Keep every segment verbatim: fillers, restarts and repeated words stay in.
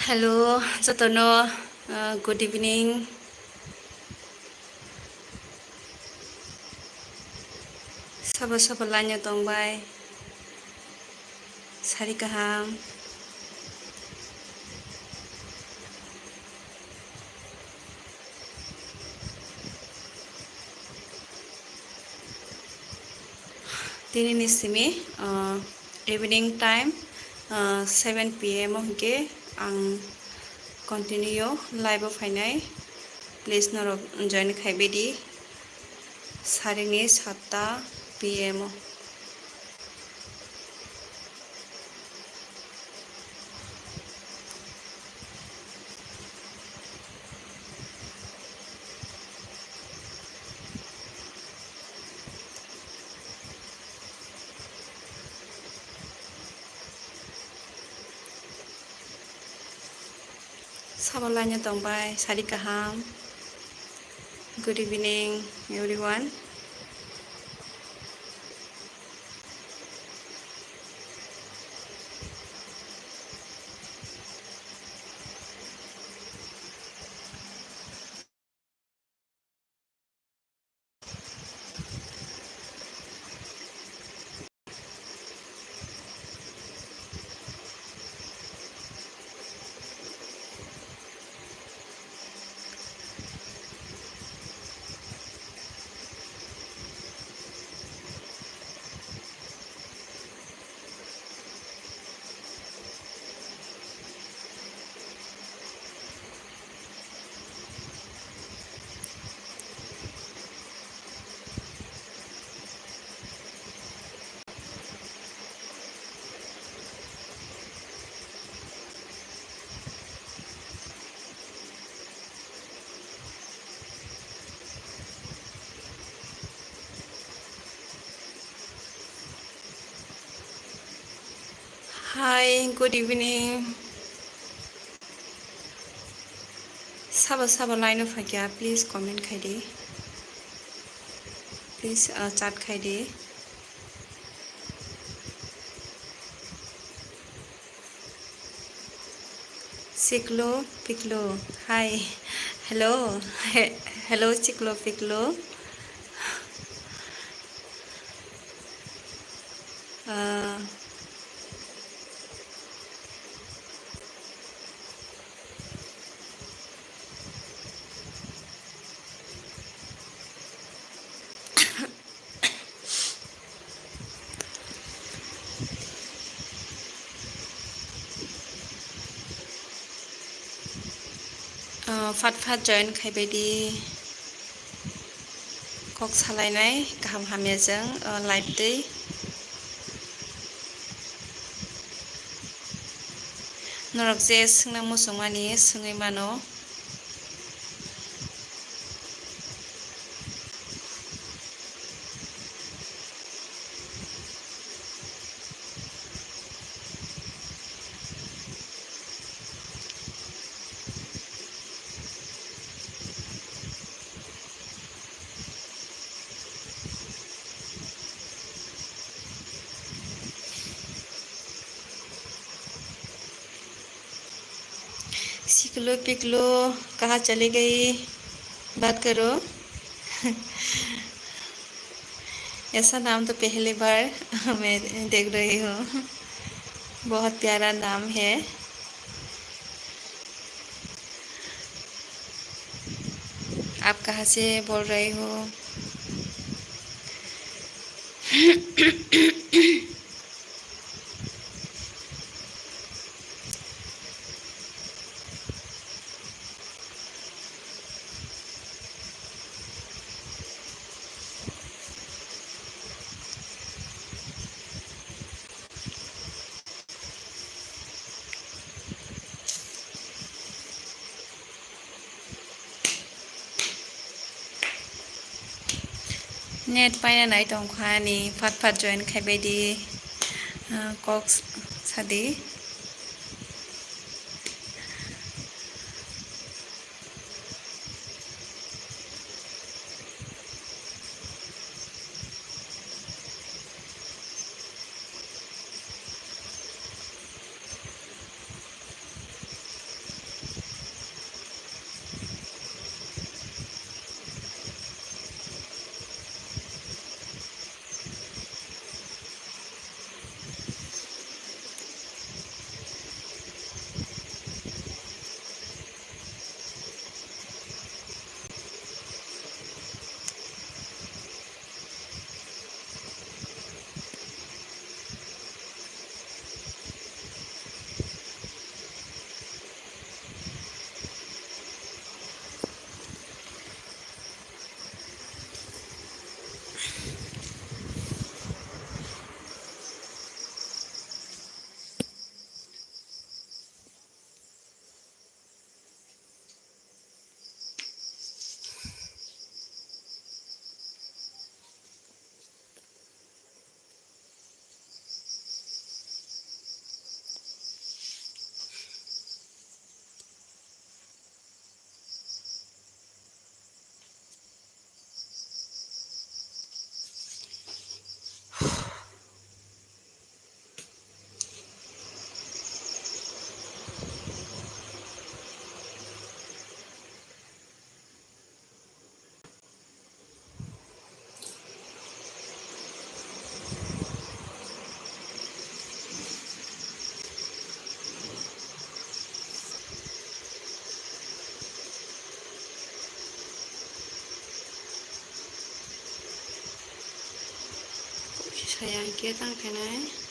Hello, jotono, uh, good evening. Sabo sabo line o tongbai. Sari kaham. Tini ni simi, uh, evening time, uh, seven P M o hinkhe ang continue live o phainai. Please norok join khaibaidi. Sarini satta P M o. Sabo line o tongbai, sari kaham. Good evening, everyone. Hi, good evening. Sabo sabo line o phaikha, please comment khaidi. Please, uh, chat khaidi. Chiklo piklo. Hi. Hello. He-, hello, chiklo piklo. Ah. Ah, phat phat join khaibaidi. Kok salainai kaham hamya jwng, o, live twi. Norok je swngna muchungmani swngwi mano. Siklo piklo, kaha chale gayi, baat karo. ऐसा नाम तो पहली बार मैं देख रही हूँ, बहुत प्यारा नाम है। आप कहाँ से बोल रहे हो? Net paina nai tongkha ani, phat phat join khaibaidi, ah, kok sadi. Kaya hingke tang khenai.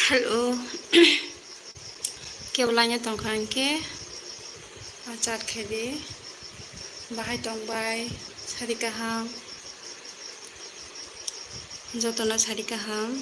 Hello. Kebo laina tongkha hwnkhe, ah, chat khaidi. Bahai tongbai, sari kaham. Jotono sari kaham.